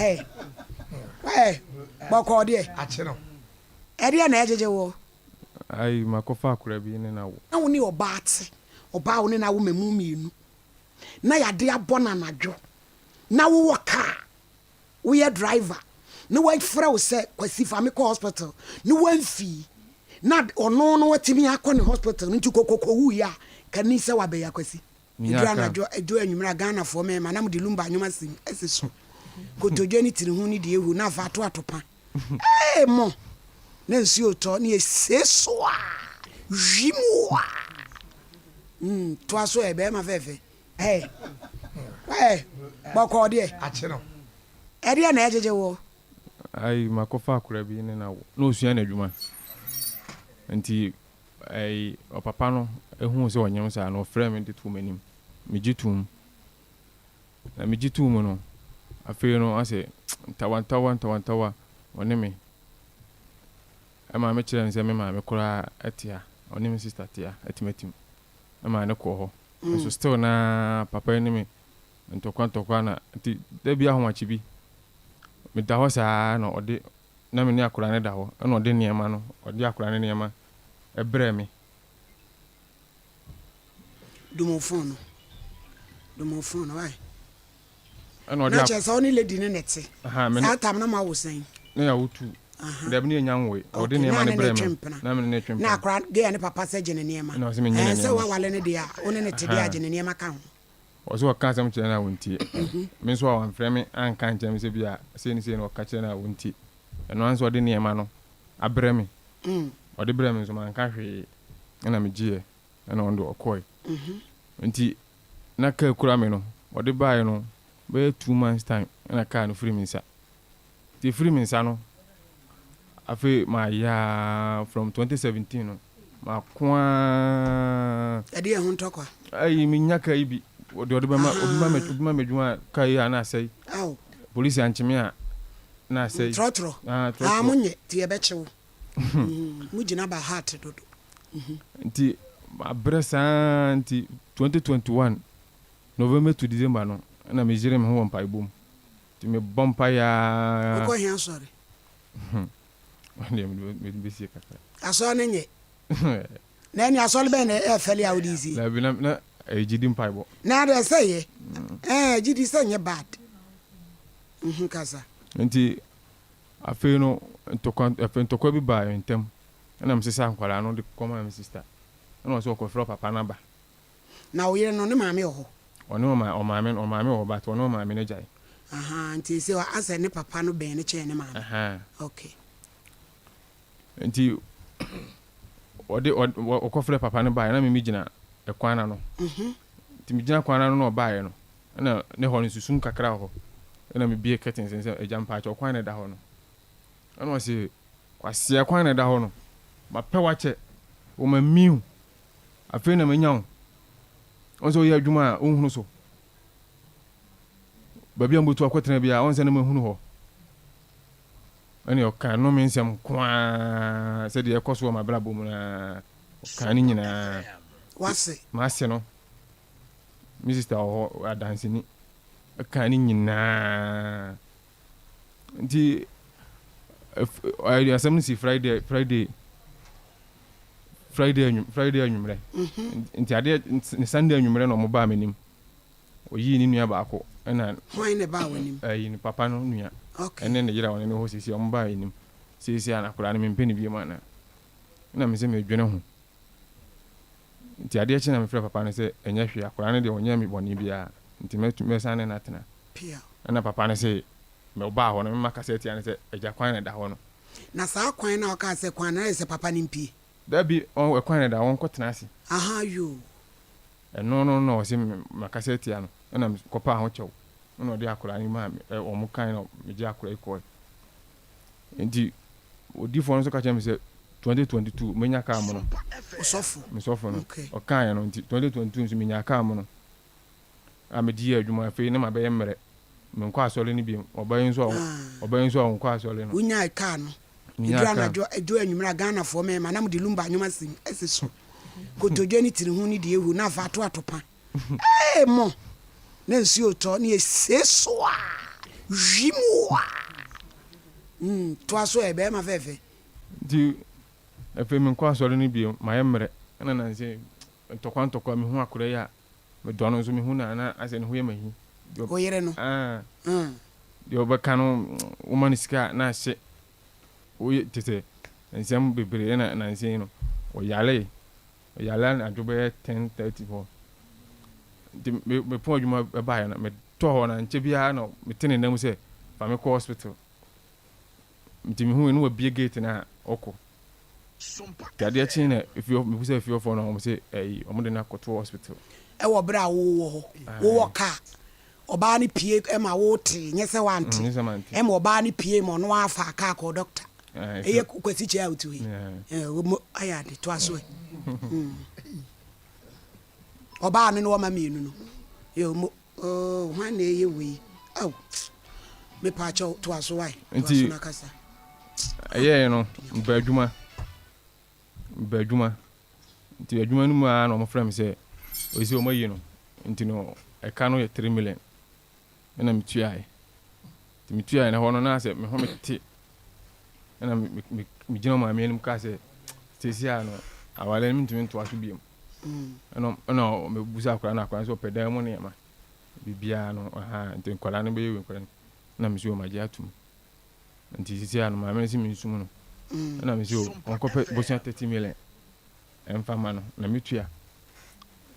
Ɛɛ ɛɛ bɔkɔɔ deɛ. Akye no. Ɛdeɛ na ɛgyegye woɔ. Ayi makɔfa akora bi ne no awo. Na wo ne ɔbaa te, ɔbaa a wo ne no awo mmamu mmienu, na yadeɛ abɔ no anadwo, na wowɔ car, woyɛ driver, na wafrɛ wo sɛ Kwasi fa me kɔ hospital, na wamfii, na ɔno no watumi akɔ ne hospital no nti kɔkɔkɔ wuiɛ a, ka ni sɛ wabɛyɛ Akwasi. Menyaa Ɛduru car. anadwo, ɛduru anwummerɛ a, Ghanafoɔ mmarima na mode lumba nnwom asi asi so. Kotodwe ne tiri ho ne deɛ ɛhu na afa ato atopa. Ee mo! Na nsuo retɔ ne ɛsie so a, wim a. Mm, toa so ɛ, bɛrima fɛfɛ. Ɛ, ɛ, bɔkɔɔ deɛ. Akye no. Ɛdeɛ na ɛgyegye woɔ. Ayi makɔfa akora bi ne no awo. Na ɔsua n'adwuma nti Ɛy ɔpapa no huu sɛ ɔnyem saa no, ɔfrɛɛ me de too m'anim. Megye toom. Na megye too mu no, afei no asɛ ntawantawa ntawantawa ɔne me. Ɛma mekyerɛɛ no sɛ me maame koraa te ha, ɔne me sista te ha, atimatim. Ɛmaa no kɔɔ hɔ. Nso still na papa yi ne me ntɔkwa ntɔkwa na nti da bi ahomakye bi, meda hɔ saa na ɔde na me ne akwadaa no da hɔ, ɛna ɔde nneɛma no, ɔde akwadaa no nneɛma brɛɛ me. Dum wo phone no. Dum wo phone no, why? Ɛna ɔde Na kyerɛ sɛ wo ne lady no na ɛte. Aha, me ne. Saa tam no ma wo sɛn? Na yɛawo tu. Aha. Dabi ne yɛnya nwoe. Ɔde Okay, nneɛma na no ne ne brɛɛ twe me. mpena. Na me ne no twe Na mpena. akora girl ne papa sɛ gye ne nneɛma. Ɛna ɔse menyɛ ne Ɛɛ sɛ nneɛma. woawale no deɛ a, wo ne no te deɛ a Aha. gye ne nneɛma ka ho. Ɔse ɔka asɛm kyerɛ no a ɔntie. Me nso a wamfrɛ me anka ankyerɛ me sɛ bi a sei ne sei na ɔka kyerɛ no a ɔntie. Ɛno ara nso ɔde nneɛma no abrɛ me. Ɔde brɛɛ me nso manka hwee ɛna megyeeɛ ɛna ɔno deɛ ɔkɔe. Nti na kaa kura me no, ɔde baeɛ no bɛyɛ 2 months time ɛna kaa no firi me nsa. Nti ɛfiri me nsa no, afei mayɛ ara from 2017 no mako ara. Ɛde yɛ ho ntɔkwa. Ayi menya kaa yi bi ɔde ɔde bɛma obi ma me obi ma me adwuma a kaa yi a na asɛe. Aw. Polisi ankye me a na asɛe. Trɔtrɔ. Ah trɔtrɔ. Ah mo nyɛ ti yɛbɛkye wo. Mo gyina by heart dodo. Nti mabrɛ saa nti 2021 November to December no na me yere me ho wɔ mpaebɔ mu. Nti mebɔ mpaeɛ ara. Wokɔ he asɔre? Ɔno deɛ mede bɛsie kakra. Asɔre no nyɛ. Na ɛne asɔre bɛn na ɛfɛle a wode sie? Dabi na na ɛyɛ gyidi mpaebɔ. Na adeɛ sɛ yɛ. Ɛɛ gyidi sɛ nyɛ bad. Mhm kasa. Nti afei no ntɔkwa afei ntɔkwa bi baa yɛn ntam ɛna mesesa nkwadaa no de kɔmaa me sister ɛna ɔsɛ ɔkɔfrɛ ɔpapa no aba. Na wo yere no ne maame wɔ hɔ? Ɔne ɔma ɔmaame ɔmaame wɔ hɔ but ɔne ɔmaame no agyae. Ahaa nti sɛ asɛ ne papa no bɛn no kyɛn ne maame. Ahaa. Okay. Nti ɔde ɔkɔfrɛ papa no baeɛ na me megyina ɛkwan no ano. Nti megyina kwan no ano na ɔbaeɛ no ɛna ne hɔ no nso sum kakra wɔ hɔ ɛna mebue curtains no sɛ agya mpaakyɛw kwan na ɛda hɔ no. Ɛna ɔse kwasea kwan na ɛda hɔ no mapɛ wo akyɛ wɔ mamiu afei na manya wo. Ɔn sɛ woyɛ adwuma a wonhunu so. Baabi a mobɛtu akɔtena biara ɔn sɛ na mahunu hɔ. Ɛne ɔkaa nnome nsɛm nko ara sɛdeɛ ɛkɔ so wɔ m'abrabɔ mu no ara. Ɔkaa ne nyinaa. W'ase. M'ase no, me sista wɔ hɔ, adanseni. Ɔkaa ne nyinaa. Nti, asɛm no si Friday, Friday, Friday anwum, Friday anwummerɛ. Nti adeɛ, ne Sunday anwummerɛ na wɔn baa m'anim. Ɔyii ne nua baako ɛna. Hwan na ɛbaa w'anim? Ɛyi ne papa no nua. Okay. Ɛne ne yere a ɔne ne hɔ seesei wɔn baa anim. Seesei a na akwadaa no mempɛ no biom anaa? Ɛna me sɛ medwene ho. Nti adeɛ kye na mefrɛ papa no sɛ ɛnyɛ hwee akwadaa no deɛ ɔnyɛɛ me bɔne biara nti mɛsan ne no atena. Pia. Ɛna papa no se ɔbaa hɔ no mema kasa atia no sɛ agya kwan na ɛda hɔ no. Na saa kwan no a ɔkaa sɛ kwan no ayɛ sɛ papa no mpue? Dabi, ɛkwan na ɛda hɔ ɔnkɔtena ase. Ahaa yoo. Ɛno no na ɔse makasa atia no ɛna mekɔpaa ho kyɛw ɛna ɔde akwadaa no maa me wɔn kae na megye akwadaa yi kɔe. Nti odiifoɔ no nso ka kyerɛ me sɛ 2022 menya kaa mono. Osɔfo. Me sɔfo no. Okay. Ɔkaeɛ no nti 2022 nso menyaa kaa mono a mede yɛ adwuma afei na mabɛyɛ mmerɛ. Menkɔ asɔre no biom. Ɔbaa yi nso a Ah. ɔbaa yi nso a ɔnkɔ asɔre no. Wonyae kaa no. Menyaa Ɛduru kaa. anadwo, ɛduru anwummerɛ a Ghanafoɔ mmarima na mode lumba nnwom asi asi so. Kotodwe ne tiri ho ne deɛ ɛhu na afa ato atopa. Ee mo! Na nsuo retɔ ne ɛsie so a, Wim waa. Mm, toa so ɛ, bɛrima fɛɛfɛ. Nti afei menkɔ asɔre no bio, mayɛ mmerɛ. Ɛna nansa yi, ntɔkwa ntɔkwa, mehu akwadaa yi a, medɔ no nso mehu no a na asɛ ne ho yɛ me ahi. Wo yere no? Ah. Mm. Deɛ ɔbɛka no, woma no sika a na ahye. Woyɛ kyerɛ sɛ nsɛm bebree ɛna nansa yi no, ɔyaree. Ɔyare anadwo bɛyɛ 10:30 hɔ. Nti me mepɔn adwuma baeɛ no, metɔɔ hɔ na nkyɛ biara na mete ne nan mu sɛ fa me kɔ hospital. Nti mehui no wabue gate no a ɔkɔ. Nti adeɛ kyee na efie hɔ mebisa efie hɔfoɔ no a wɔn se ɛyi wɔn de no akɔto hospital. Ɛwɔ berɛ a wowɔ hɔ, wowɔ car, ɔbaa no pue ma wotee, nyɛ sɛ woante, Nyɛ sɛ mante. ɛma ɔbaa no pue ma ɔno ara faa car kɔɔ doctor. Ɛyɛ Kwasi Kyei a wote hɔ yi. Mo ayɛ ade, toa so ɛ. Ɔbaa no ne wɔma mmienu no. Yo, mo, oh, hwan na ɛyɛ wei? Ao, mepaakyɛw, toa so wae, toa so na kasa. Ɛyɛɛ no, meba adwuma, meba adwuma. Nti adwuma no mu ara na wɔfrɛ me sɛ, ɔsi wɔn ayi no, nti no ɛka no yɛ 3 million. Ɛna metuaeɛ. Nti metuaeɛ no ɛhɔ no na sɛ me ho mete. Ɛna megyina maame anim kaa sɛ, seesei a no awareɛ no mentumi ntoa so biom. Ɛna ɛna mebusa akwadaa no akwadaa no sɛ ɔpɛ dan mu nneɛma biribiara no aha nti nkwadaa no bɛyɛ wei nkwadaa no na me so magye atum. Nti seesei a no maame no sɛ mensum no. Ɛna me so ɔnkɔpɛ bosea 30 million ɛmfa ma no na metua.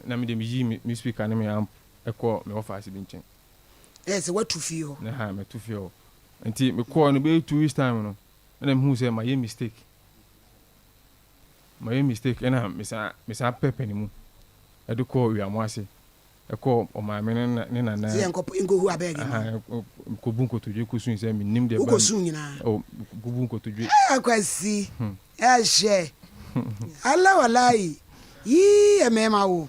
Na me deɛ meyii me speaker ne me amp kɔɔ me wɔfaase bi nkyɛn. Ɛyɛ sɛ woatu fie hɔ. Aha, matu fie hɔ. Nti mekɔɔ no bɛyɛ 2 weeks time no, ɛna mehuu sɛ mayɛ mistake. Mayɛ mistake ɛna mesan mesan pɛ pɛne mu ɛde kɔɔ Wiamo ase. Ɛkɔɔ ɔmaame ne ne nana. Sɛ yɛnkɔ nkɔhu abɛɛge no. Aha, kɔbu nkotodwe kɔsui sɛ mennim deɛ ɛbaa. Wokɔsuu nyinaa? Oh, kɔbu nkotodwe. Ɛɛ Kwasi, ɛhwɛ. Ala walayi, yii ɛmɛɛma wo.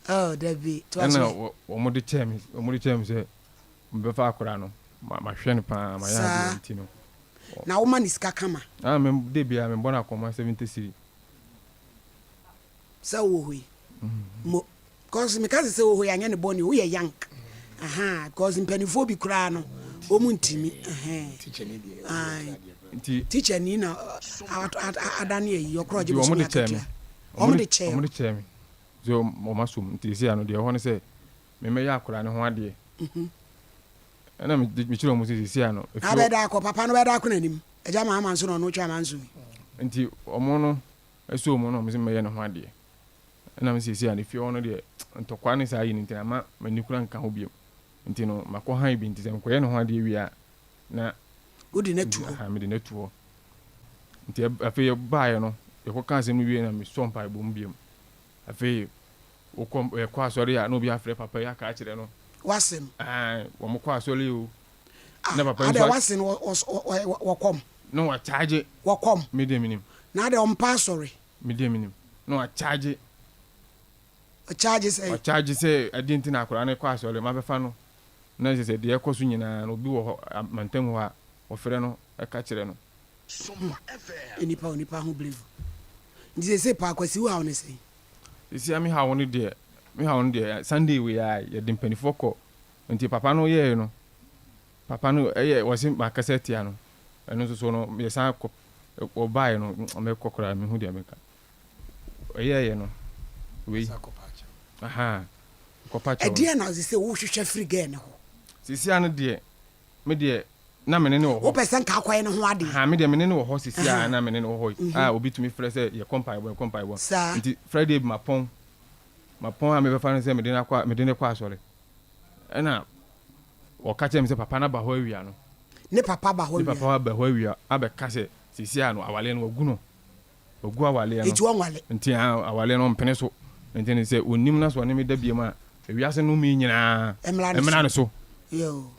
Oh, dabi, toa so. Ɛna wɔn de kyɛɛ me, wɔn de kyɛɛ me sɛ mebɛfa akwadaa no, ma mahwɛ no paa, mayɛ adeɛ nti no. Na woma ne sika kama? Ah, me de biara mebɔ no akɔma 70 cedi. Sɛ wowɔ hɔ yi, mo, cause meka sɛ sɛ wowɔ hɔ yi anyɛ ne bɔne o, woyɛ young. Aha, cause mpanimfoɔ bi koraa no, wɔn ntumi. Ɛhɛn. Nti. Teacher ni na adane ayi, ɔkorɔ ɔgye Nti wɔn bosome de kyɛɛ me. akatua. Wɔn de kyɛɛ Wɔn de kyɛɛ me. Sɛ wɔn asom nti seesei ano deɛ ɛwɔ hɔ ne sɛ memmɛyɛ akwadaa no ho adeɛ. Ɛna mekyerɛ wɔn sɛ seesei ano. Na abɛda akɔ papa no bɛda akɔ n'anim. Agya Mahama nso na ɔno twa amanso yi. Nti wɔn no ɛsoo mu no wɔn sɛ memmɛyɛ ne ho adeɛ. Ɛna me seesei ano efie hɔ no deɛ ntɔkwa ne saa yi no nti ama m'ani kura nka ho biom. Nti no makɔ han bi nti sɛ mekɔyɛ ne ho adeɛ wie a na. Wode no atu hɔ. Aha mede no atu hɔ. Nti afei yɛbaeɛ no yɛkɔka asɛm no wie na mesɔ mpaebɔ mu biom. Afei wokɔ yɛkɔ asɔre a na obi afrɛ papa yi aka akyerɛ no. Wase no. Ae wɔn kɔ asɔre o. Ah, Na papa yi adɛ nso. wase no wɔ wɔkɔm. Na wakyagye. Wɔkɔm. Me deɛ menim. Na adɛ ɔmpa asɔre. Me deɛ menim. Na wakyagye. Ɔkyagye sɛn? Wakyagye sɛ ɛdeɛ nti na akwadaa no kɔ asɔre mabɛfa no. Na kyerɛ sɛ deɛ ɛkɔ so nyinaa no obi wɔ hɔ mantam hɔ a wɔfrɛ no ka kyerɛ no. Hmm, nnipa onipa ho brave. Nti seesei Paa Kwasi wo haw ne sɛn? Seesei me haw no deɛ, me haw no deɛ Sunday wei ara yɛde mpanifoɔ kɔ nti papa no yɛɛ no, papa no ɛyɛ wɔse makasa atia no, ɛno nso so no yɛsan kɔ, ɔbaeɛ no mɛkɔ koraa mehu deɛ meka. Ɛyɛɛyɛ no wei, ahaa, kɔpa kyɛw no. Ɛdeɛn na seesei wohwehwɛ firi girl no hɔ? Seesei ano deɛ, me deɛ na me ne no wɔ hɔ. Wopɛ sɛ nka akɔyɛ ne ho adeɛ. Ahaa, me deɛ me ne no wɔ hɔ seesei a na me ne no wɔ hɔ yi, a obi tumi frɛ sɛ yɛkɔ mpaebɔ, yɛkɔ mpaebɔ. Saa. Nti Friday bi mapɔn, mapɔn a mebɛfa no sɛ mede no akɔ, mede no kɔ asɔre. Ɛna ɔka kyerɛɛ me sɛ papa no aba hɔ awia no. Ne papa aba hɔ Ne awia. papa aba hɔ awia abɛka sɛ seesei a no awareɛ no wagu no. Wagu awareɛ no. Nti ɔnwale. Nti awareɛ no ɔmpene so. Nti no sɛ ɔnnim na sɛ ɔne me da biom a, ewiase nnome nyinaa Mmra ne so. Yoo.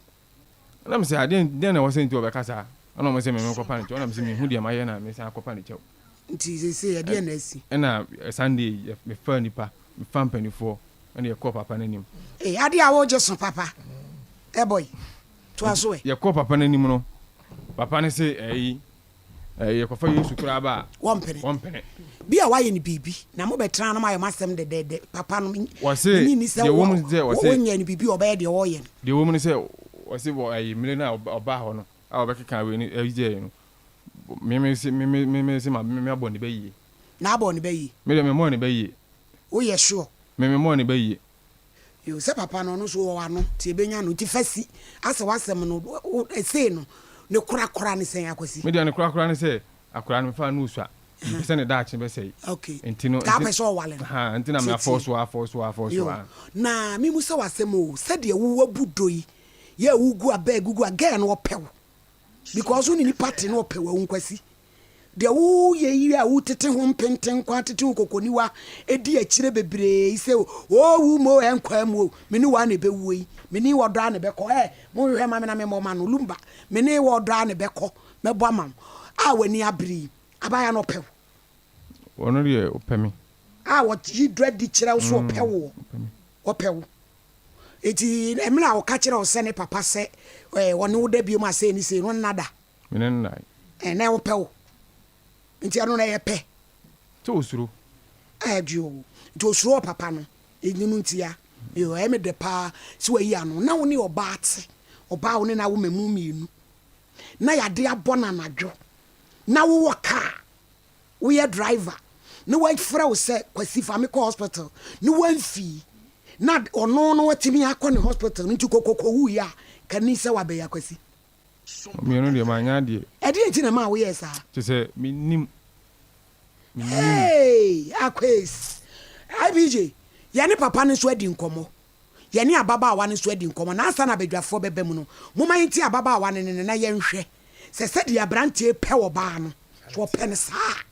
Ɛna mese, adeɛ dɛn na ɛwɔ sɛ nti ɔbɛka saa? Ɛna ɔmo se me menkɔpa no kyɛw. Ɛna mese menhu deɛ mayɛ na mesan akɔpa no kyɛw. Nti seesei ɛdeɛn na asi? Ɛna Sunday yi mefaa nnipa, mefaa mpaninfoɔ ɛna yɛkɔɔ papa no anim. Ei adeɛ a wogye so papa ɛbɔ yi, toa so ɛ. Yɛkɔɔ papa no anim no, papa no se ɛyi Ɛɛ, yɛkɔfa Yesu koraa ba a. Wɔmpene. Wɔmpene. Bi a wayɛ no biribi, na mobɛtena na moayɛ mo asɛm dɛdɛɛdɛ. Papa no, Wɔse, menye nni sɛ deɛ ɛwɔ mu ne sɛ, wɔse. wonyɛɛ no biribi a ɔbɛyɛ deɛ ɔreyɛ no. Deɛ ɛwɔ mu ne sɛ, Ɔse wɔ ɛyi mmere no a ɔbaa hɔ no a ɔbɛkeka wei no ɛyɛɛ no me me se me me me se ma me abɔ ne bɛ yie. Na abɔ ne bɛ yie. Me deɛ me mmɔɔ ne bɛ yie. Wo yɛ sure? Me me mmɔɔ ne bɛ yie. Yoo sɛ papa no ɔno nso ɔwɔ ano nti ebenya no nti fa si asɛ w'asɛm no wo sei no ne korakora ne sɛn Akwasi? Me deɛ ne korakora ne sɛ akwadaa no mefa no osua mepɛ sɛ ne daakye bɛsɛe Okay nti no nti wopɛ sɛ ɔwale no ha nti na me Tietie afɔɔ so afɔɔ so afɔɔ so Yoo a. na me musa wo asɛm oo sɛdeɛ wo wabu dɔ yi yɛ a wogu abɛ gugu a girl no ɔpɛ wo because wo ne nipa te na ɔpɛ wo a wo nkwasi Deɛ woyɛ yi a wotete ho mpenten nko ara tete ho kɔkɔniwa di akyire bebree yi sɛ oo wu mo ɛnkwaa mu o me ne wo ara na ɛbɛwuo yi me ne ɔdɔ ara na ɛbɛkɔ ɛ monhwehwɛ ma me na memmɔ ma no lumba me ne ɔdɔ ara na ɛbɛkɔ mɛbɔ ama wo a w'ani abere yi abaayewa no ɔpɛ wo. Ɔno deɛ ɔpɛ me. A ɔyi dɔ adi kyerɛ wo so ɔpɛ woɔ ɔpɛ wo enti mmerɛ a ɔka kyerɛ wo sɛ ne papa sɛ ɔne wo da biom a sei ne sei no nna da. Me ne no dae. Ɛɛ na ɔpɛ wo. Nti ɛno na ɛyɛ pɛ. Sɛ osuro. Ɛɛ di o. Nti osuro ɔpapa no. Ɛni no ntia. Yoo ɛyɛ me dɛ paa sɛ wayi ano. Na wo ne ɔbaa te. Ɔbaa a wo ne no awo mmamu mmienu. Na yade abɔ no anadwo. Na wowɔ car. Woyɛ driver. Na wafrɛ wo sɛ Kwasi fa me kɔ hospital. Na wamfii. Na ɔno no watumi akɔ ne hospital no nti kɔkɔkɔ wuiɛ a, ka ni sɛ wabɛyɛ Akwasi. Mmienu deɛ manyɛ adeɛ. Ɛdeɛn nti na ɛmaa woyɛɛ saa? Kyerɛ sɛ mennim. Mennim. Hey! Akwes! IBJ, yɛne papa no nso adi nkɔmmɔ. Yɛne ababaawa no nso adi nkɔmmɔ. Na ansa na abadwafoɔ bɛba mu no, momma yɛntie ababaawa no nne na yɛnhwɛ sɛ sɛdeɛ aberanteɛ yi pɛ ɔbaa no, sɛ ɔpɛ no saa a,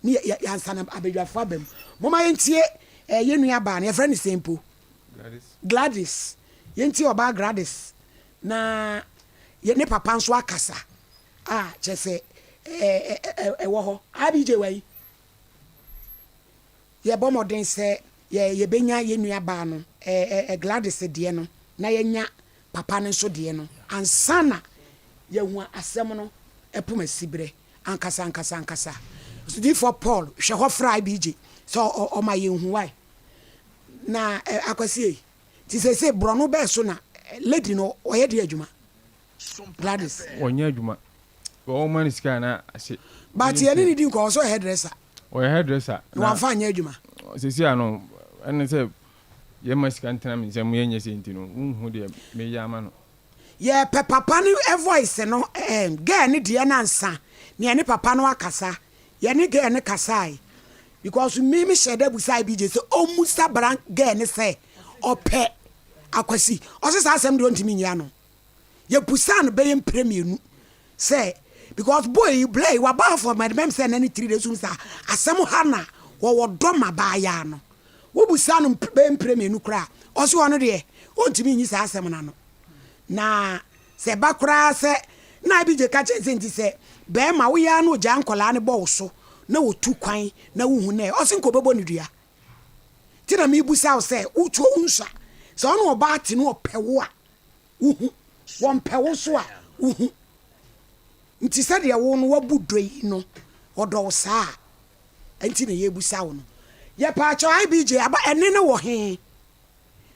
ne yɛ, yɛ, ansa na abadwafoɔ aba mu. Momma yɛntie eh, yɛn nuabaa no, yɛfrɛ no sɛn mpo? Gladys. Gladys. Yɛntie ɔbaa Gladys Na yɛ ne papa nso akasa a kyerɛ sɛ ɛwɔ hɔ. IBJ wai yɛbɔ mmɔden sɛ yɛ yɛbɛnya yɛn nua baa no Gladys deɛ no na yɛanya papa no nso deɛ no ansa na yɛahu asɛm no poma siberɛ ankasa ankasa ankasa. Odiyifoɔ Paul hwɛ hɔ frɛ IBJ sɛ ɔma yɛnhu wai na Akwasi ei. Nti seesei borɔno bɛɛ so na lady no ɔyɛ deɛ adwuma? Gladys. Ɔnyɛ adwuma. Wɔn ma no sika na ase. But yɛne ne di nkɔmmɔ ɔsɛ ɔyɛ hairdresser. Ɔyɛ hairdresser. Na wamfa anyɛ adwuma. Seesei ano ɛne sɛ yɛma sika ntena me nsam yɛnyɛ sɛ nti no wonhu deɛ meyɛ ama no. Yɛpɛ papa no voice no eh girl no deɛ no ansa na yɛne papa no akasa yɛne girl no kasae because me me hyɛ da busae BJ sɛ ɔmmusa bra girl no sɛ ɔpɛ Akwasi ɔse saa asɛm deɛ ɔntumi nyi ano yɛbusaa no bɛyɛ mprɛ mmienu sɛ because boy yi blɛ yi waba hɔ for mɛdmɛm sɛ ɛnɛ ne tiri de sum saa asɛm ha na wɔwɔ dɔ ma baayaa no wobusaa no bɛyɛ mprɛ mmienu koraa ɔse ɔno deɛ ɔntumi nyi saa asɛm no ano Na sɛ ɛba koraa sɛ na Abigye ka kyerɛ no sɛ nti sɛ bɛɛma woyɛ ara na ogyaa nkɔlaa no bɔ wo so na otu kwan na wohu no ɛ, ɔse nka ɔbɛbɔ no dua. Nti na mebusa wo sɛ wotuo wo nsua sɛ ɔne ɔbaa te no ɔpɛ wo a wohu, wɔmpɛ wo nso a wohu. Nti sɛdeɛ wo no wabu dɔ yi no ɔdɔ wo saa a nti na yɛbusa wo no. Yɛpaakyɛw IBJ aba ɛne no wɔ he?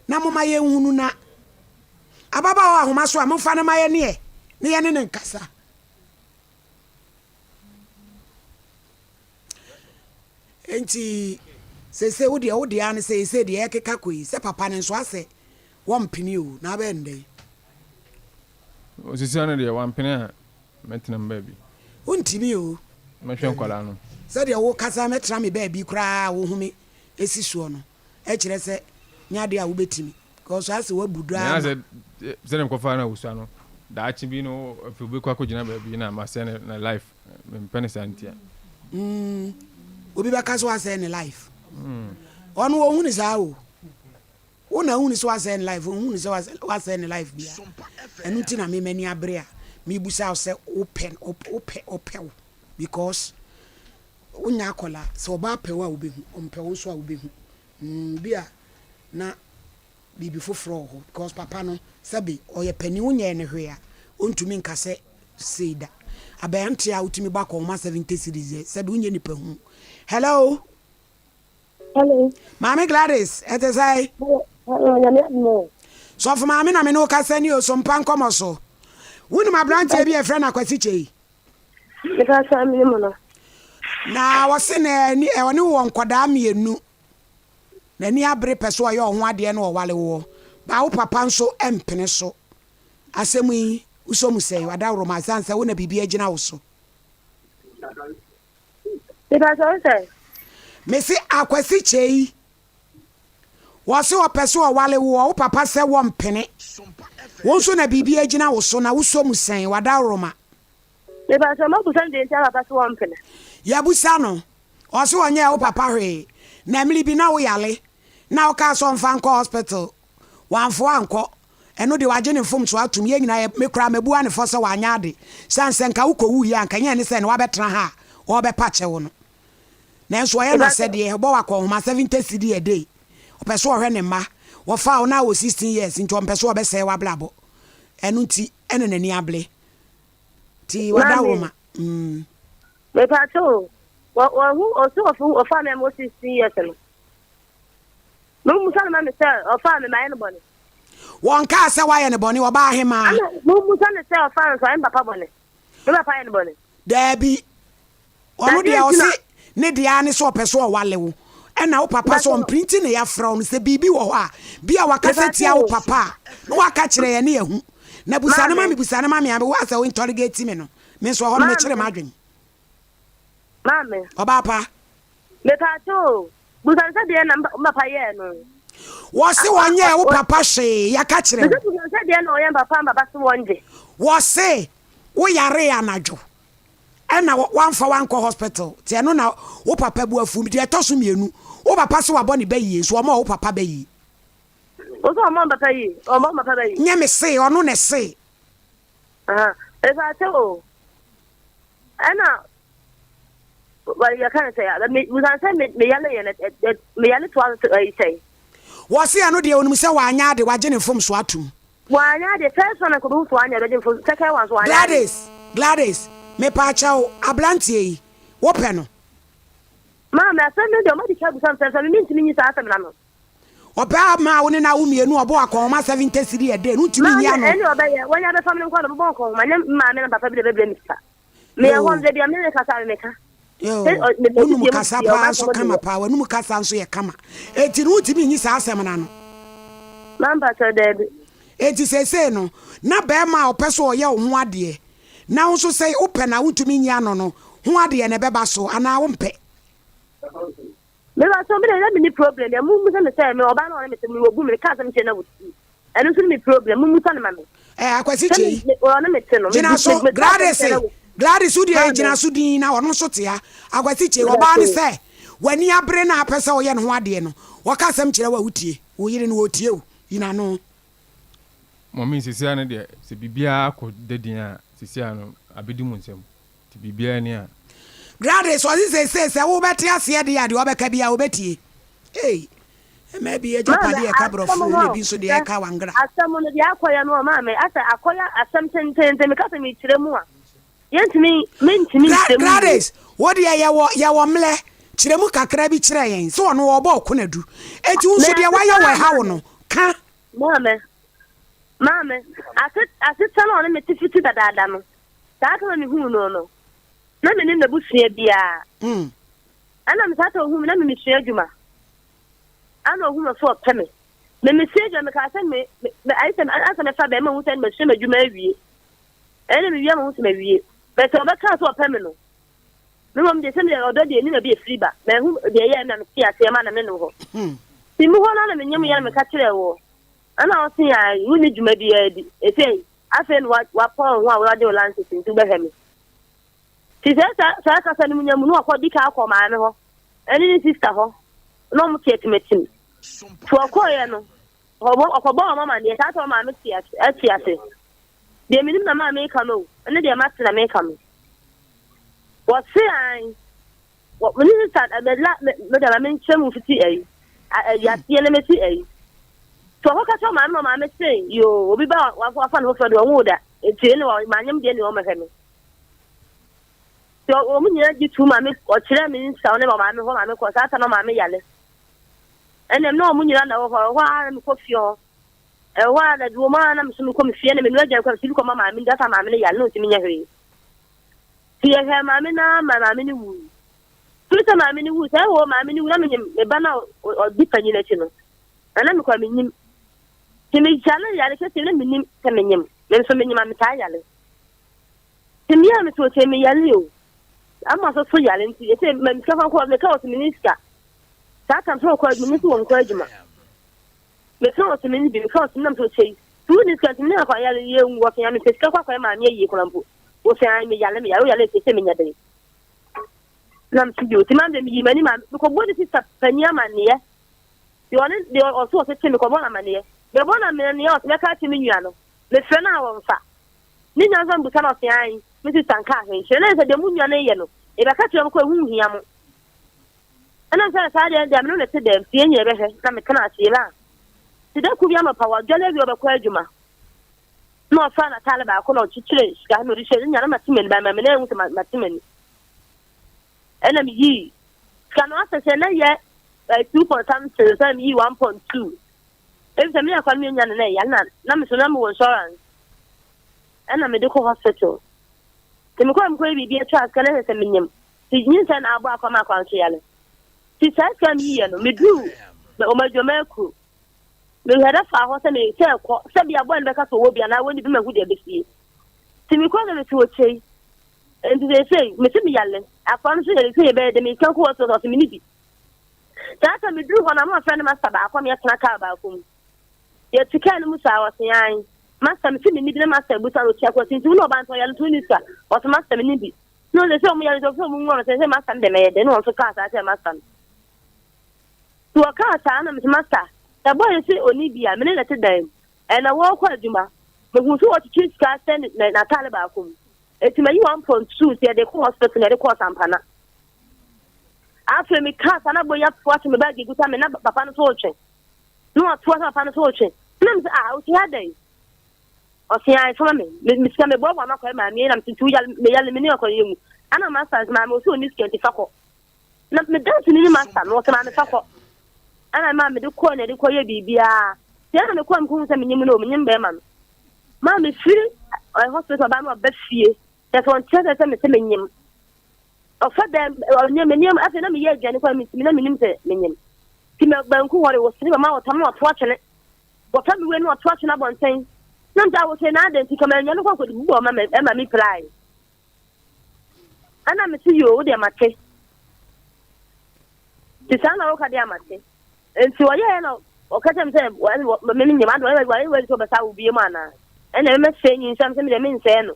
na momma yɛnhunu na ababaawa ahoma so a, momfa no ma yɛn ɛ, na yɛne no nkasa. Enti seesei wo deɛ wo deɛ ara ne sɛ seesei deɛ ɛrekeka kɔ yi sɛ papa no nso asɛ wɔmpene o na abɛyɛ no dɛn? Osisi ano deɛ wampene a mɛtena me baabi. Wontumi o. Mɛhwɛ nkwadaa no. Sɛdeɛ wokasa mɛtena me baabi koraa a wohu me si soɔ no. Ɛkyerɛ sɛ nyɛ adeɛ a wobɛtumi because asɛ woabu dɔ ara ma. Sɛ sɛdeɛ mekɔfaa no a ɔsua no daakye bi no afei ɔbɛkɔ akɔgyina baabi na masɛe ne ne life mempɛ no saa ntia. Mm, obi bɛka sɛ wasɛe ne life. Ɔno ɔhu ne saa o. Wo na wohu ne sɛ wasɛe ne life, ɔnhu ne sɛ wasɛe ne life bia. Ɛno nti na me m'ani abere a mebusa wo sɛ wopɛ wopɛ ɔpɛ wo because Wonyɛ akwadaa, sɛ ɔbaa pɛ wo a wobɛhu, ɔmpɛ wo nso a wobɛhu. Mm, bi a na biribi foforɔ wɔ hɔ because papa no sɛbe ɔyɛ panin, wonyɛɛ no hwee a, ɔntumi nka sɛ sei da. Aberanteɛ a wotumi bɔ akɔnhoma 70 cedis deɛ, sɛbe wonyɛ nipa hu. Hello? Hello. Maame Gladys, ɛte sɛn? Hello, hello, nyame adom o. Sɔfo maame na me ne wo kasa ni o, so mpa nkɔmɔ so. Wonim aberanteɛ bi a yɛfrɛ no Akwasi Kyei? Mekasa menim no. Na ɔse na ɔne wo wɔ nkɔdaa mienu. N'ani abere pɛ sɛ ɔyɛ wo ho adeɛ na ɔwale woɔ. But wo papa nso mpene so. Asɛm yi, wosɔ mu sɛn? Wadaworoma, ɛsiane sɛ wo na biribi agyina wo so. Mekasa wo sɛn? Mese Akwasi Kyei. Wɔse ɔpɛ sɛ ɔwale woɔ, wo papa sɛ wɔmpene. Wo nso na biribi agyina wo so na wosɔ mu sɛn? Wadaworoma. Mepakyɛw moabusa no deɛ nti a papa se wɔmpene? Yɛabusa no, ɔse ɔnyɛɛ wo papa hwee, na mmere bi na wo yare na wokaa sɛ ɔmfa nkɔ hospital, wamfoa ankɔ, ɛno deɛ wagye ne mfomsoɔ atom, yɛn nyinaa yɛ, me koraa mabua no fɔ sɛ wanyɛ ade, sane sɛ nka wo kɔwuiɛ a anka ɛnyɛ ɛne sɛ ɛne wabɛtena ha a ɔrebɛpa kyɛw no. Nanso ɔyɛ n'asɛdeɛ, ɔbɔ wo akɔnhoma 70 cedi a day, ɔpɛ sɛ ɔhwɛ ne mma, wɔfaa wo na wowɔ 16 years nti ɔmpɛ sɛ ɔbɛsɛe w'abrabɔ, ɛno nti ɛna n'ani abere. Nti wada wo ma. Mm. Mepatwo o. Wɔ wɔhu ɔsi ɔfu ɔfa mi a mo 16 years no. Mo musa no ma mi sɛ ɔfa mi ma yɛ no bɔne. Wɔn kaa sɛ wayɛ no bɔne ɔbaa ahemaa. Ana mo musa no sɛ ɔfa no sɛ ɔyɛ me papa bɔne. Me papa yɛ no bɔne. Daabi. Ɔno deɛ ɔse ne deɛ ara ne sɛ ɔpɛ sɛ ɔwale wo ɛna wo papa sɛ ɔmpene nti na yɛafrɛ wo no sɛ biribi wɔ hɔ a bi a wakasa tia wo papa a na waka kyerɛ yɛn ne yɛahu na busa no ma me busa no ma me a wo asɛ wo interrogate me no me nso ɛhɔ no mekyere m'adwene. Maame. Ɔbaa pa. Mepaakyɛw o, busa no sɛ deɛ na me papa yɛɛ no. Wɔse wɔnyɛɛ wo papa hwee, yɛaka kyerɛ wo. Busa no sɛ deɛ na ɔyɛ me papa, me papa se wɔngye. Wɔse wo yaree anadwo. Ɛna wamfa wo ankɔ hospital nti ɛno na wo papa bu afu. Deɛ ɛtɔ so mienu, wo papa se wabɔ ne ba yie nso ɔmɔɔ wo papa ba yie. Wo se ɔmɔɔ me papa yie? Ɔmɔɔ me papa ba yie. Nyɛ me se, ɔno na ɛse. Aha, mepakyɛw o, ɛna yɛka ne sɛ, me busa sɛ me me yale yɛ no, me yale toa so ɛyi sɛn. Wɔse ɛno deɛ onim sɛ wanyɛ ade, wagye ne mfomsoɔ atom. Wanyɛ adeɛ first one anka obehu sɛ wanyɛ ɔbɛgye mfo second one so wanyɛ adeɛ. Gladys Gladys mepaakyɛw abranteɛ yi wopɛ no. Maame asɛm no deɛ ɔmo adi kan abusa me sɛ sɛ me mentumi nyi saa asɛm no ano. Ɔpɛ ama wo ne no awo mienu ɔbɔ akɔnhoma 70 cedi a day no wontumi nyi Maame ano. ɛne ɔbɛyɛ wanya bɛfam no nko na ɔbɛbɔ nkɔnhoma nyɛ me maame na papa bi na ɛbɛbrɛ me sika. Meyɛ hɔ no da bia me ne no kasa a me meka. Yoo, wonum kasa paa nso kama paa, w'anum kasa nso yɛ kama. Enti no wontumi nyi saa asɛm no ano? Mampakyɛw, daabi. Enti seesei no, na barima a ɔpɛ sɛ ɔyɛ wo ho adeɛ, na wo nso sɛ wopɛ no a wontumi nyi ano no ho adeɛ no ɛbɛba so anaa wompɛ? Mepakyɛw, me deɛ na menni problem deɛ, mommisa me sɛ me ɔbaa no a ɔne me te no mewɔ bu me, meka asɛm kyerɛ no a ɔtie. Ɛno nso ne me problem, mommusa no ma me. Eh, Akwasi Kyei. Ɔne me te no. Gyina so, Gladys, Gladys wo deɛ gyina so din na ɔno nso te ha. Akwasi Kyei, ɔbaa ne sɛ w'ani abere na apɛ sɛ ɔyɛ ne ho adeɛ no, ɔka asɛm kyerɛ wo a wotie. Wo yere no ɔtie wo, yi n'ano. Mummy sesia no deɛ sɛ biribiara akɔ da din a sesia no abɛdi mo nsam. Nti biribiara ni a. Gladys ɔse seesei sɛ wo bɛte aseɛ deɛ a deɛ ɔbɛka biara wobɛtie ei mmaa bi agyapadeɛ ɛka brɔfo na ebi nso deɛ ɛka wangra. Asɛm no deɛ akɔyɛ no maame asɛ akɔyɛ asɛm tententen meka sɛ mekyerɛ mu a yɛntumi mentumi nkyerɛ mu yie. Gladys wo deɛ yɛwɔ yɛwɔ mmerɛ kyerɛ mu kakra bi kyerɛ yɛn sɛ ɔno ɔbɔ ɔko na du enti wo nso deɛ wayɛ wɔ ɛha wo no ka. Maame maame ase asetena na ɔne me te fiti dadaada no. Saa kama mihuu no no, na minnim n'abusua biara. Ɛnna me saa sɛ ohuu me na me mesua adwuma. Ɛnna ohuu me so ɔpɛ me. Me mesua adwuma mekaa sɛ me me ayɛ sɛ ansa mɛfa bɛrima hu sɛ masua m'adwuma awie. Ɛnna mewie a mahu sɛ mawie. Bɛtɛ ɔbɛkaa sɛ ɔpɛ me no. Me mmom deɛ sɛ me ɔdɔ deɛ ɛni baabi efiri ba. Mahu deɛ ɛyɛ na mete aseɛ ma na me no hɔ. Ti mu hɔ no na menyam yɛ na meka kyerɛɛ wɔ. Ɛnna ɔse ae wonni dwuma biara di. Ɛsei Afei na wapɔn wo ho a wagye wo lances nti wobɛhwɛ me. Nti sɛ saa saa kasa no mu nya mu no ɔkɔ di kan kɔ maame hɔ ɛne ne sista hɔ na ɔmo te atimatim. Nti ɔkɔeɛ no ɔkɔbɔ ɔmo amaneɛ saa sɛ ɔmaame te ase ɛte ase. Deɛ menim na maame ka no o ɛne deɛ mate na meka no. Wɔse an Wɔ me ne sista ɛ me la me me dama me nkyerɛ mu fiti ɛyi ɛyi aseɛ na mesi ɛyi. So ɔkɔ kasa ɔmaame na ɔmaame se yoo obi ba wafa wafa ne foforɔ deɛ ɔnwoo da nti ɛne wɔ maanyam deɛ ne ɔmɛhwɛ me. So wɔn nyinaa gye tu maame ɔkyerɛ me nsa ɔne ɔmaame hɔ maame kɔ saa ta na ɔmaame yale. Ɛnna na wɔn nyinaa na wɔ hɔ ɛhɔ ara na mekɔ fie hɔ. Ɛhɔ a na wɔ mu a na me so mekɔ me fie na menoa aduane kɔ me kɔma maame no dasa maame no yare na ɔntumi nyɛ hwee. Nti yɛhwɛɛ maame no ara ma maame no wui. Firi sɛ maame no wui sɛ ɛwɔ maame no wu na menyim me ba no a ɔdi panyin akyi no na na mekɔ menyim. Nti mehyia no yare kɛseɛ na menim sɛ menyim. Me nso menyim a metaa yare. Nti meyɛ me so ɔkyɛ me yare o. Ama so so yare nti ɛsɛ ma sika fa nkɔ meka wɔ sɛ menni sika. Saa tam sɛ wɔkɔ adwuma me nso wɔnkɔ adwuma. Meka wɔ sɛ menni bi meka wɔ sɛ menam sɛ ɔkyɛ yi. Sɛ wonni sika nti mene akɔ yare yɛ ngu ɔsɛ ya mepɛ sika kɔ akɔyɛ maame ayie koraa mpo. Wɔsɛ an meyare meyare woyare ɛsɛ sɛ menya dɛn. Na mese yoo nti maame meyii m'ani ma mekɔbɔ ne sista panyin amanneɛ. Deɛ ɔne deɛ ɔso ɔtete mekɔbɔ no amanneɛ. Mebɔ no amanneɛ ɔsɛ mɛka akyerɛ me nua no. Mefrɛ no a wɔmfa. Ne nua nso mbusa no ɔse ae. Me sista nka ahwɛ nkyerɛ na sɛ deɛ mo nua no yɛ no yɛbɛka kyerɛ mo kɔ ɛho nhia mo. Ɛna sɛ saa deɛ deɛ mene ne te dɛm nti yɛn nyina yɛbɛhwɛ na metena ase yɛbɛ a. Nti da koro bi anɔpa wadwale awie ɔbɛkɔ adwuma. Na ɔfaa n'ataade baako na ɔkyekyeree sika na ɔde hyɛɛ ne nua na mate m'ani ba ma me na ehu sɛ mate m'ani. Ɛna meyii sika no asɛ sɛ na yɛ 2 point something sɛ meyii 1.2. Ebi sɛ me akwa no menya no na ɛya na na me so na mewɔ insurance. Ɛna mede kɔ hospital. Nti mekɔ mekɔ yɛ biribi atwa sika na ɛsɛ sɛ menyam. Nti nyinsɛn na abɔ akwa ma akwa nso yale. Nti saa sika meyiyɛ no meduru ɔmo adwuma akuro. Mehwɛ dɛ fa hɔ sɛ me sɛ ɛkɔ sɛ bia bɔɔ no bɛka sɛ ɔwɔ bi anaa wɔnni bi mahu deɛ ɛbɛsie. Nti mekɔ na mete hɔ kyei. Nti seesei mese meyale. Akwa no so yɛ sɛ yɛbɛyɛ dɛ meka kɔ hospital ɔse menni bi. Saa sɛ meduru hɔ na mafrɛ ne master baako ma yɛtena kaa baako mu. Yɛte kaa no mu saa ɔse ae. Master mese menni bi na master busa no ɔtua kɔ nti wo na ɔba nti ɔyale nti wonni sika. Ɔse master menni bi. Na ɔse sɛ ɔmo yale nti ɔse ɔmo nwu ɔno sɛ sɛ master no deɛ mɛyɛ dɛ na ɔno nso kaa saa kyerɛ master no. Nti wɔkaa saa na mese master sɛ boy no se ɔnni bi a me ne no te dan mu ɛna wɔɔkɔ adwuma mehu sɛ wɔkyekyere sika hyɛ ne n'ataade baako mu eti mayi 1.2 nti yɛde kɔ hospital na yɛde kɔɔ Sampana. Afei mekaa saa na boy yi atoa so me bag egu sa me na papa no so retwe na watoa so papa no so retwe na mese ah ɔsi ha dɛn ɔsi ah fama me me sika meboaboa makɔyɛ maame na mese nti woyale meyale me ne ɔkɔyɛ mu ana master maame ɔsi ɔni sika nti fa kɔ. Na me danseni ne masta no, ɔse maame fa kɔ. Ɛna maa mede kɔɔ na ɛde kɔyɛ biribiara. Nti ɛna mekɔɔ mekɔhu sɛ menyem no o, menyem bɛrima no. Maa mefiri eh, hospital baa na ɔba fie. Kyɛ sɛ ɔnkyerɛ sɛ sɛ mese menyem. Ɔfa dɛm ɔnyem menyem afei na meyɛ aduane kɔ metumi na menim sɛ menyem. Nti mɛ banku hɔ de wɔsene bɛma wɔtam na wɔto atwene. Wɔfa me wei na wɔto atwene abɔnten. Na mta wɔ sɛ na adɛn nti kama aduane kɔ akɔdi bubɔ ma ɛma me pirae. Ɛna mese yoo wo deɛ mate. Nti saa na woka deɛ a mate. Nti ɔyɛɛ na ɔka kyerɛ me sɛ me menyim ade ɔyɛ wayɛ wadi sɛ ɔbɛsa wo bie mu anaa. Ɛna mɛsɛe nyinsɛm sɛ medeɛ mensɛe no.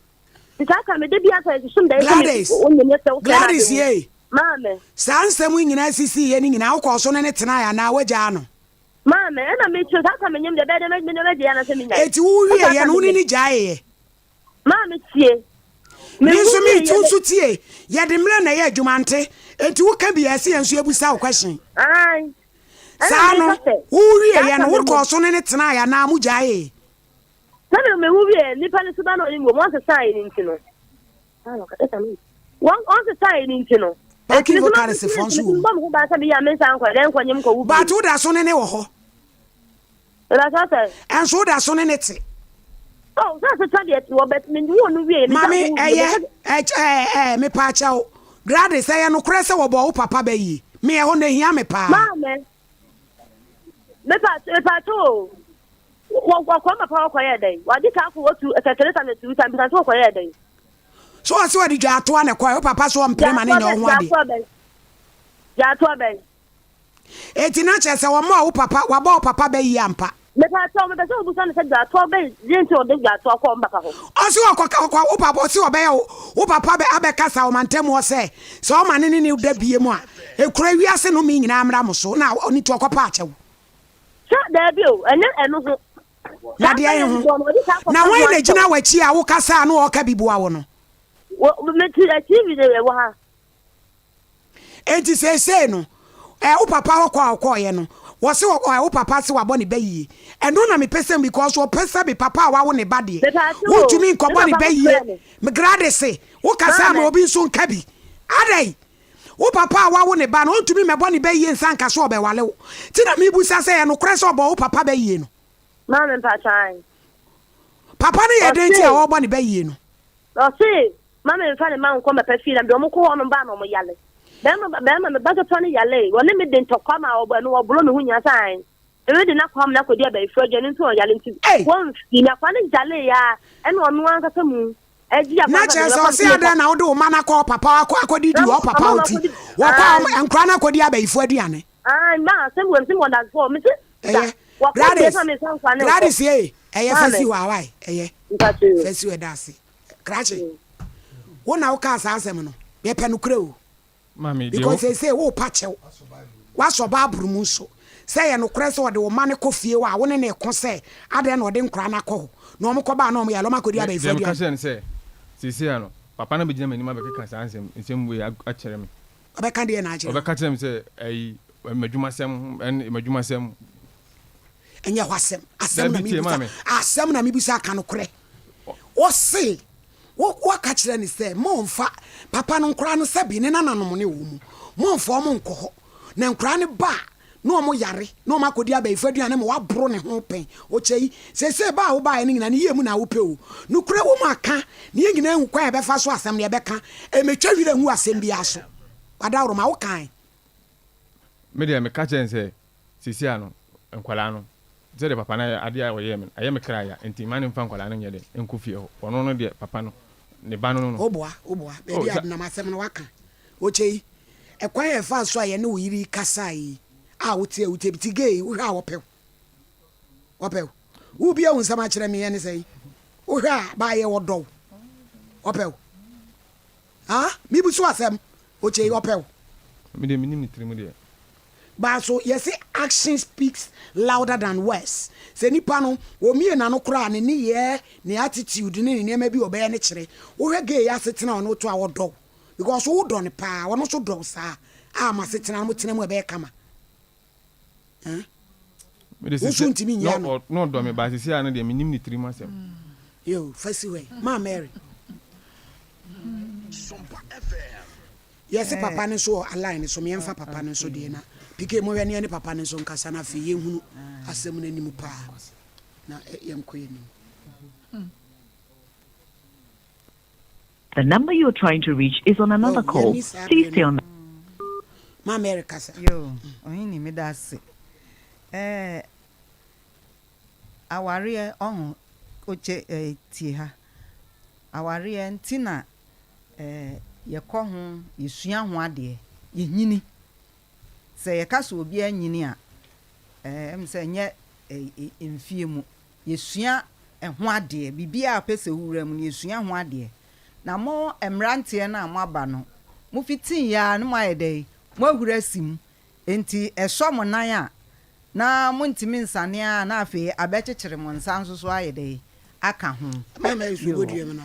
Nti saa ka meda bi asa ɛsusu da Gladys, sɛ wonyim sɛ wosɛe no ade Gladys mu. yei. Maame. Saa nsɛm yi nyinaa sisiiɛ no nyinaa wokɔɔ so ne no tenaeɛ anaa woagyaa no? Maame, ɛna mekyerɛ saa ka menyim deɛ ɛbɛyɛ dɛ mɛgye anasɛ menyae. Enti wowieɛ no wo ne no gyaeeɛ? Maame tie. Me nso me tu nso tie. Yɛde mmerɛ na ɛyɛ adwuma nte. Enti wo ka bi a ɛsɛ yɛn nso yɛbusa wo question. Ae. Saa no, wo wie yɛ no, wo kɔɔ so ne ne tenaeɛ anaa mo gyaee? Sɛ me me wo wie nipa ne suba na ɔnim wɔ mu ɔnsesaeɛ ne nti no. Wɔn ɔnsesaeɛ ne nti no. Backing vocalist foɔ nso wɔ mu. Bɔ me ho ban sɛ meyɛ a mensan nkɔ dɛn nkɔnyem nkɔwo bio. But wo da so ne ne wɔ hɔ. Ɛbɛsa sɛ. Ɛnso wo da so ne ne te. Oh, sɛ sesa deɛ te hɔ but me woo no wie. Mame ɛyɛ ɛɛ ɛɛ mepaakyɛw Gladys ɛyɛ nokorɛ sɛ wɔbɔɔ wo papa bɛ yie me ɛhɔ no ehia me paa. Maame mepaakyɛw mepaakyɛw o wɔ wɔkɔ papa wɔkɔ yɛ dɛn wagye kaa kɔ wɔtu ɛsɛ three times two times bisa sɛ wɔkɔ yɛ dɛn. So ɔse ɔde dwaatoa na ɛkɔɛ wo papa so ɔmpere ma ne nyɛ wo ho adeɛ. Dwaatoa bɛn dwaatoa bɛn. Enti na kyerɛ sɛ wɔmmɔɔ wo papa, wɔabɔ wo papa bɛ yie ampa? Mepaakyɛw, mepɛ sɛ wobisa no sɛ dwatoa bɛn deɛ nti ɔde dwatoa kɔɔ me papa hɔ. Ɔse ɔkɔ ka ɔkɔ wo papa ɔse ɔbɛyɛ wo wo papa bɛ abɛkasa wɔ mantam hɔ sɛ sɛ ɔma ne ne ne da bie mu a ekura wiase nnome nyinaa mmra mo so na ɔno nti ɔkɔ paa kyɛw. Sɛ daabi o, ɛnyɛ ɛno ho. Na Saa deɛn bɛyɛ ho? no bɔɔ no, ɔde saa Na kɔka hwan ho na akyɛw. egyina w'akyi a wokasa a na ɔɔka bi boa wo no? Wɔ mete TV de ɛwɔ ha. Enti seesei no, eh, wo papa hɔ kɔ a ɔkɔɔeɛ no, wɔse wɔ, eh, wo papa se wabɔ ne ba yie. Ɛno na mepɛ sɛ because ɔpɛ sɛ me papa a wawo ne ba deɛ, Mepaakyɛw o, wontumi me nkɔbɔ ne papa ba mo yie. frɛ me. Me Gladys, wo kasa ama Maame. obi nso nka bi. Adɛn? Wo papa a wawo ne ba no, ɔntumi mmɛbɔ ne ba yie nsa nka sɛ ɔbɛwale wo. Nti na mebusa sɛ, ɛyɛ nokorɛ sɛ ɔbɔɔ wo papa ba yie no? Maame mpakyɛ ae. Papa no yɛ dɛn nti a ɔrebɔ ne ba yie no? Ɔse ma me nfa ne ma nkɔ mɛpɛ fie na mede ɔmo kɔ hɔ nom baa na ɔmo yale. Bɛrima bɛrima me ba ketewa no yalee ɔne me de ntɔkwa ma ɔbɔ ɛno ɔboro me ho nyinaa sɛ ae me de no akɔ amena akɔdi abayifo aduane nti ɔyale nti wɔmfii me akwa no yalee a ɛna ɔno ankasa mu ɛgye akwa Na kyerɛ sɛ ɔse adɛn na wode wo ma no akɔ ɔpapa hɔ akɔ akɔdidi wɔ ɔpapa hɔ nti wɔkɔ a nkora no akɔdi abayifo aduane. Ɛyɛ Gladys Gladys ee ɛyɛ fa si hɔ a wae ɛyɛ fa si hɔ ɛda ase krakye wo na wokaa saa asɛm no yɛpɛ nokorɛ o because seesei worepa kyɛw woasɔ Bible mu nso sɛ ɛyɛ nokorɛ sɛ ɔde wo ma no kɔ fie hɔ a wo ne no reko sɛ adɛn na ɔde nkoraa no akɔ hɔ na wɔn kɔbaa na wɔn yare wɔn akɔdi abayifo Deɛ meka aduane. kyerɛ no sɛ seesei ano papa no bɛgyina m'anim abɛkeka saa nsɛm nsɛm wei akyerɛ me. Ɔbɛka deɛ na akyerɛ wo? Ɔbɛka kyerɛ me sɛ ayi m'adwumasɛm ɛne m'adwumasɛm. Ɛnyɛ hɔ asɛm. Asɛm na Dabi tie mebisa. maame. Asɛm na mebisa ka nokorɛ. Ɔse wo woaka kyerɛ no sɛ momfa papa no nkoraa no sɛbi ne nananom ne wɔn mu momfa wɔn nkɔ hɔ na nkoraa no ba a na wɔn yare na wɔn akɔdi abayifo aduane ma waboro ne ho pɛn. Ɔkyɛ yi seesei ba a wobaeɛ no nyinaa ne yie mu na wopɛ o. Nokorɛ wɔ mu aka na yɛn nyinaa ahu kwan a yɛbɛfa so asɛm no yɛbɛka. Ɛmɛtwa wira ngu asɛm biara so. Wadaworoma wokae. Me deɛ meka kyerɛɛ no sɛ seesei ano nkwadaa no sɛdeɛ papa no ayɛ adeɛ a ɔyɛɛ me no ayɛ me kra ya nti mma no mfa nkwadaa no nyɛ dɛn nkɔ fie hɔ ɔno no deɛ papa no ne ba no no. Woboa woboa Oh baabi a sa. nam asɛm no waka okyɛ yi ɛkwan a ɛfaa so a yɛne wo yere yi kasae yi a wote a wotie bi te gay wohwɛ a wɔpɛ wo wɔpɛ wo wobie wo nsɛm akyerɛ me ɛne sɛn wohwɛ a baayɛ wɔdɔ wo wɔpɛ wo Ah me bu so asɛm okyei ɔpɛ wo. Me deɛ menim ne tirim deɛ. But so yɛse action speaks louder than words sɛ nipa no ɔmie nano koraa a ne nneyɛɛ ne attitude ne ne nneɛma bi ɔbɛyɛ no kyerɛ wohwɛ gay yi asetena a ɔne wo to a ɔdɔ wo because wo dɔ no paa ɔno nso dɔ wo saa a mo asetena no mo tena mu ɛbɛyɛ kama eh Me de wo nso sese ntumi nyɛ na ano. ɔ na ɔdɔ me but sese a no deɛ menim ne tirim asɛm. Yo fa si hɔ yi ma Mary. Yɛse papa no nso wɔ aline no so meɛmfa papa no nso deɛ na PK mohwɛ ne yɛne papa no nso nkasa na afei yɛnhunu asɛm no anim paa na yɛnkɔ yɛnim. The number you are trying to reach is on another Oh, call. yɛnni saa Please berɛ stay no. on the. Ma Mary kasa. Yoo, Ohene meda ase. Eh, awareɛ ɔho, okyɛ eh, tie ha. Awareɛ nti na eh, yɛkɔ ho, yɛsua ho adeɛ, yɛnyini. Sɛ yɛka sɛ obi anyini a, eh, ɛm sɛ ɛnyɛ eh, mfie mu. Yɛsua ɛho adeɛ, biribiara a wopɛ sɛ wowura mu no, yɛsua ho adeɛ. Na mo mmeranteɛ no a moaba no, mofitiiɛ ara no moayɛ dɛn? Moahuri asi mu. Enti ɛsɔ mo nan a, na montumi nsane ara na afei abɛkyekyere mo nsa nso so ayɛ dɛn? Aka ho. Mama yi so bɔ dua mu na.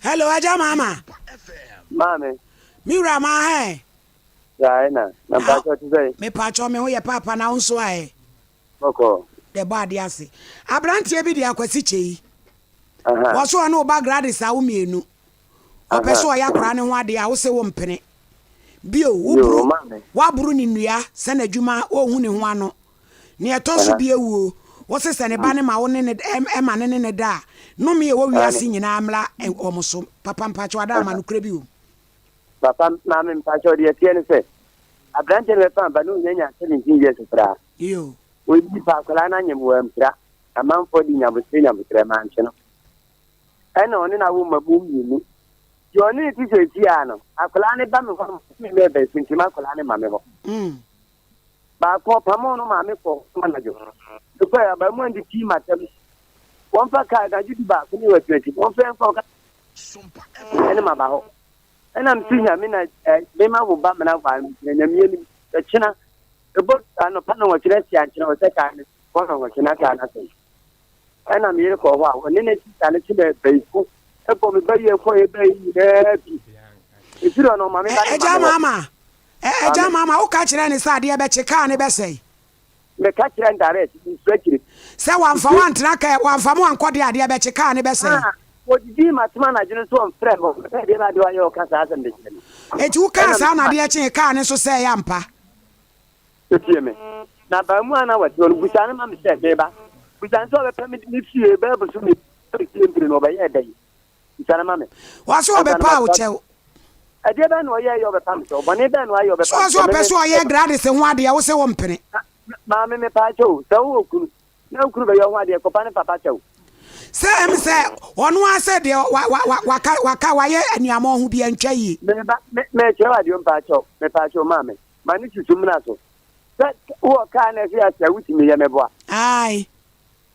Hello, agya mama. Maame. Me wura ma hɛ. Saa na. Na mpatsɔ te sɛ. Me patsɔ me ho yɛ paapa na wo nso ayɛ. Bɔkɔɔ. Dɛ bɔ adeɛ ase. Abranteɛ bi de Akwasi Kyei. Wɔ so ɔne wo ba Gladys awo mienu. Ɔpɛ sɛ ɔyɛ akwadaa no ho adeɛ a, wo se wo mpene. Bio, wo boro, woaboro ne nnua sɛ n'adwuma ɔnhu ne ho ano. Nea ɛtɔ so bio wuo, wo se sɛ ne ba no ma wo ne no ɛma no ne no da a, nnome a ɛwɔ wiase nyinaa mmra wɔn so. Papa mpakyɛw ada ama nokorɛ bi wɔ mu. Papa, maame mpakyɛw deɛ ɛteɛ ne sɛ, aberanteɛ no bɛfa aba no ɔnya nya 17 years koraa. Yo. Oyi pa akwadaa no anyem wampira. Amanfoɔ de nyabotrɛ nyabotrɛ mankye no. Ɛna ɔne no awo mma mu mmienu. Deɛ ɔne no te seesei ara no, akwadaa no ba me hɔ no, me mɛ bɛn so nti m'akwadaa no ma me hɔ. Baako ɔpamoo no maame kɔɔ hɔ anadwo. Mekɔɛ abaamuwa no de pii m'atam. Wɔmfa kaa anadwo du baako ne wɔatena akyi. Wɔmfa yɛmfa ɔka ɛne maba hɔ. Ɛna mese Nyame na mema wo ba mena hɔ a megyina Nyame anim. Ɛkyena ɛbɔ anɔpa na wɔtwe no asi ankyena wɔ sɛ kaa no bɔ na wɔtwe no kaa no asɛe. Ɛna me yere kɔɔ hɔ a ɔne ne sista no te bɛ bayifo ɛbɔ me ba yie kɔ yɛ bɛyi nyinaa bi. Ɛfiri hɔ no ɔma me ba ne Ɛgya ma me hɔ. maama, ɛgya maama, woka kyerɛ ne sɛ adeɛ bɛkye kaa ne bɛsɛe. Meka kyerɛ no direct, mesua akyire. Sɛ wamfa wo antena kaa, wamfa mo ankɔ deɛ adeɛ bɛkye kaa ne bɛsɛe. Ah, wɔdidii m'atem anadwo no nso ɔmfrɛ me, ɔmpɛ deɛ bɛadeɛ wayɛ ɔka saa asɛm de kyerɛ me. Enti wokaa Ɛna saa na mese adeɛ kyee kaa no nso sɛeɛ ampa? Tie me. Na abaamuwa a na wɔte hɔ no, busa no ma me sɛ, Me ba? Bisa no sɛ ɔbɛpɛ me me fie bɛyɛ bosome me fie mpire no ɔbɛyɛɛ dɛn? Bisa no ma me. Wɔse Ansa na ɔbɛpa wo masa. kyɛw. Ɛdeɛ bɛn na ɔyɛɛyɛ ɔbɛpa me kyɛw? Bɔne bɛn na wayɛ So ɔbɛpa me ɔse kyɛw? Me ɔpɛ me sɛ ɔyɛ Gladys ho adeɛ wose wompene? Maame mepaakyɛw o, sɛ wowɔ kunu na wo kunu bɛyɛ wo ho adeɛ kɔpa ne papa kyɛw. Sɛ ɛm sɛ ɔno ara sɛ deɛ wa wa wa waka waka wayɛ aniamɔ ho bi ɛntwa yie. Me ba me mekyerɛ wo adeɛ o mpaakyɛw mepaakyɛw maame ma ne susu mmra so. Sɛ wowɔ kaa na ɛhwe ase a, wotumi yɛ meboa. Ae.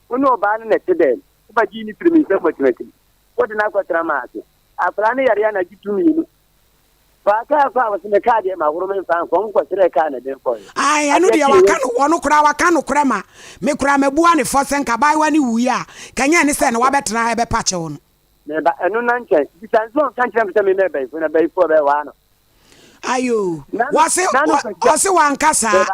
Wo ne ɔbaa no na ɛte dɛn? Wobɛgyee no firi me nsam matimatim. Wode no akɔtena m'ase. Akwadaa no yare anadwo dumienu. Faa kaa kɔ a, wɔse me kaa deɛ mahoro memfa nkɔ. Wokɔsrɛɛ kaa na ɛde kɔeɛ. Ae, ɛno Adeɛ deɛ kyee waka wei. no, ɔno koraa waka nokorɛ ma me koraa mabua ne fɔ sɛ nka abaayewa no wuiɛ a, nka ɛnyɛ ɛne sɛ na wabɛtena ha ɛbɛpa kyɛw no. Meba, ɛno na nkyɛn. Bisa nso ɔnka nkyerɛ me sɛ memmɛɛ bayifoɔ na bayifoɔ bɛwaa no. Ayo, wɔse ɔse wanka saa.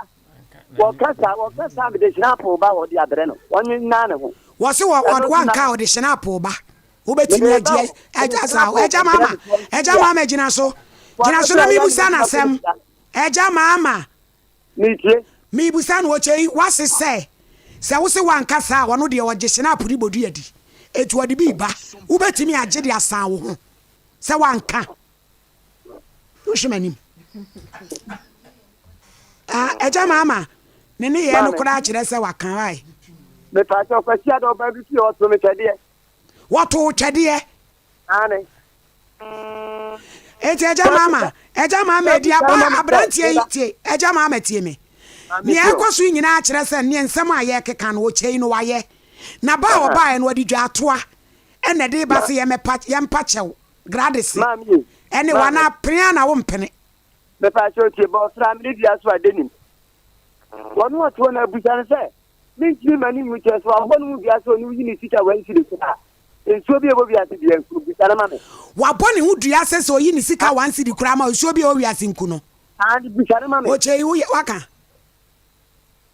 Wɔka saa, wɔka saa mede hyinapo ba wɔde abrɛ no. Wɔnwe nna ne ho. Wɔse wɔ wanka ɔde hyinapo ba. Wobɛtumi agye agya saa. Agya mama, agya mama gyina so. Gyina so na mebusa n'asɛm. Agya mama. Metie. Mebusa no ɔkyɛ yi, wase sɛ sɛ wose wanka saa a ɔno deɛ ɔgye hyinapo ne bodua di. Eti ɔde bi ba. Wobɛtumi agye de asan wo ho sɛ wanka. Wohwɛ m'anim. Ah, ɛgya maama, ne ne yɛ no koraa kyerɛ sɛ waka wae. Mepaakyɛ ɔkwasi ada ɔbaa bi fie ɔto me twɛdeɛ. Wɔto twɛdeɛ. Aane. Eti ɛgya maama, ɛgya maama edi aba aberanteɛ yi tie, ɛgya maama tie me. Nea ɛkɔ so nyinaa kyerɛ sɛ neɛ nsɛm a yɛkeka no ɔkyɛ yi no wayɛ. Na ba a ɔbaeɛ no ɔde dwa atoa ɛna ɛde ba sɛ yɛmɛpa yɛmpa kyɛw. Gradese Maame e, ɛne maame. wana pene a na wo mpene. Mepaakyɛw tie, bɔ ɔsra mene dua so a denim. Wɔne ɔtoɔ no abusa no sɛ, Mentumi ma ne nwu kyerɛ sɛ wabɔ ne ho dua sɛ ɔne wo yi ne sika one cedi koraa a, nsuo bi a ɛwɔ wiase biara nku no, busa no ma me. Wabɔ ne ho dua sɛ sɛ ɔyi ne sika one cedi koraa ma nsuo bi a ɛwɔ wiase nku no. Aane, busa no ma me. Okyei, wo yɛ, waka.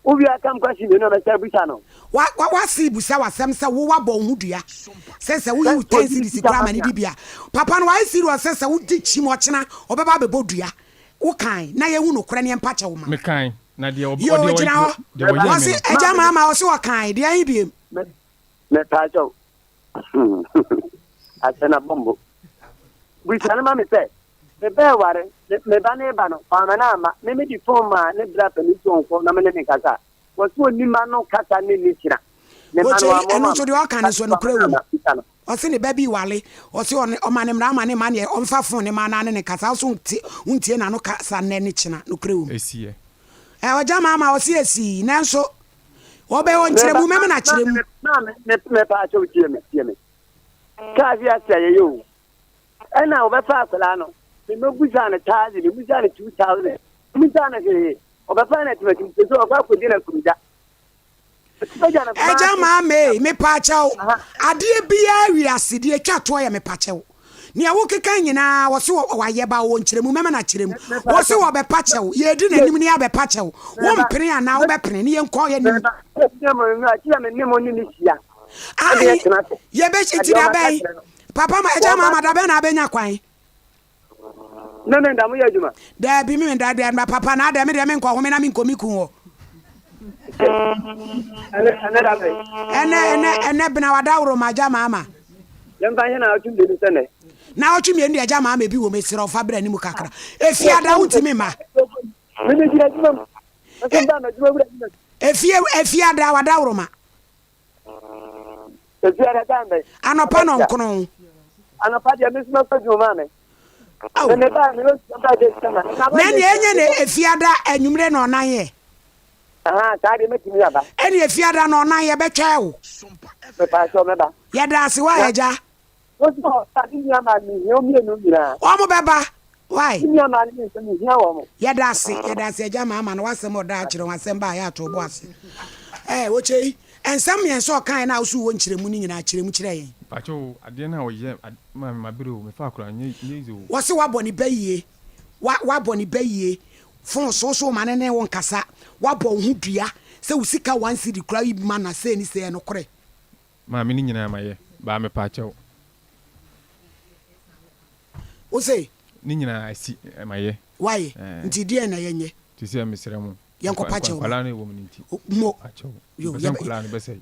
Wo wie aka me question mmienu a mɛsan abisa no. Wa wa wase busa wasɛm sɛ wo wabɔ wo ho dua sɛ sɛ woyi wo ten cedis koraa ma no di bi a papa no wayɛ serious sɛ sɛ wogye kyim ɔkyena ɔbɛba abɛbɔ dua wo kan na yɛhu nokorɛ ne yɛmpa kyɛw ma Me kan na deɛ ɔb yoo ɔdeɛ gyina hɔ deɛ ɔyɛɛ me ɔse no. agya maama ɔse ɔkan deɛ ahe biem. Me mepaa kyɛw asɛ na bɔmbo busa no ma me sɛ Me ba reware, me me ba no reba no, wamma no amma. Me mede fon maa ne bra panin sɛ ɔnkɔ na me ne no nkasa. Wɔse ɔnni mma no kasa ne nni kyena. Ne mma no Okyei, wammɔ ɛno ma nso me. deɛ ɔka no nso Wamma nokorɛ no wom. amma, bisa no. Ɔse ne ba bi reware, ɔse ɔne ɔma no mmara ma ne mma neɛ ɔmfa fon no ma na ne no nkasa, wo nso wonte wontie n'ano kasa nnɛ ne kyena, nokorɛ wom. Ɛsiiɛ. Ɛ ɔgya maa ma ɔse ɛsii, nanso ɔbɛ Me ɔnkyerɛ ba, mu, mɛma ma, no akyerɛ maame, mu. maame, me, mepaakyɛw tie me, tie me. Kaa wiase a yɛyɛ o. Ɛna ɔbɛfa akwadaa no, me mɛbusaa no thousand, mebusaa no 2000, mebusaa no hwee, ɔbɛfa no atimatim sɛ sɛ ɔkɔ akɔdi no akurugya. Agya maame mepaakyɛw adeɛ biara wiase deɛ atwa toɔ yɛ mepakyɛw nea wokeka nyinaa wɔse wayɛ ba wɔ nkyerɛmu mɛma no akyerɛ mu wɔse wɔbɛpa kyɛw yɛdi n'anim ne abɛpa kyɛw wompene anaa wobɛpene ne yɛnkɔ yɛnim yɛbɛhyɛ ti da bɛn Papa ma agya ma ama da bɛn na abɛnya kwan. Ne me nda mo yɛ adwuma. Daabi me nda deɛ ma papa na adɛ me deɛ me nkɔ home na me nkɔ me kun hɔ. Ɛnɛ ɛnɛ da bɛn. Ɛnɛ ɛnɛ ɛnɛ bena wadaworo ma agya ma ama. Yɛmfa nhwɛ na ɔtwe mmienu sɛ nɛ. Na ɔtwe mmienu deɛ agya ma ama ebi wɔ mu esrɛ ɔfa brɛ ne mu kakra. Efie ada wontumi ma. Me me gyina adwuma mu. Ɛsɛ ba ma adwuma wura adwuma. Efie efie ada wadaworo ma. Efiada time bɛn? Anɔpa nɔnkono. Anɔpa deɛ me nso mɛkɔ adwuma maame. Aw. Me me ba me bɛ ba de sɛma. Na nea enye ne efiada anwumire na ɔnan yɛ. Aha saa deɛ mɛtumi aba. Ɛne efiada na ɔnan yɛ bɛtwɛn wo. Mepaa kyɛw mɛba. Yɛda ase wa agya. Wosi ɔsa ne nua maa me hia mmienu nyinaa. Wɔn bɛba. Why? Ne nua maa ne nso me hia wɔn. Yɛda ase yɛda ase agya maa ma no wasɛm ɔda akyerɛ wɔn asɛm ba a yɛ ato bo ase. Ɛɛ wɔkyɛ yi nsɛm mmiɛnsa ɔkaeɛ no a woso wɔ nkyerɛmu no nyinaa kyerɛ mu kyerɛ yɛn. Mpakyɛ o adeɛ no a ɔyɛ maa me mabrɛ o mefa akora nyɛ nyɛ easy o. Wɔse wabɔ ne ba yie wa wabɔ ne ba yie phone so so ma ne ne wo nkasa wabɔ wo ho dua sɛ wo sika one cedi koraa yi ma na sei ne sei ɛnokorɛ. Maame ne nyinaa mayɛ baa mepaakyɛw. Wo se? Ne nyinaa asi mayɛ. Wayɛ? Nti deɛn na yɛnyɛ? Te sɛ mesrɛ mo. Yɛnkɔpa kyɛw ma. Nkwadaa no ɛwɔ mu no nti. Mo. Akyɛw. Mpɛ sɛ nkwadaa no bɛsɛe.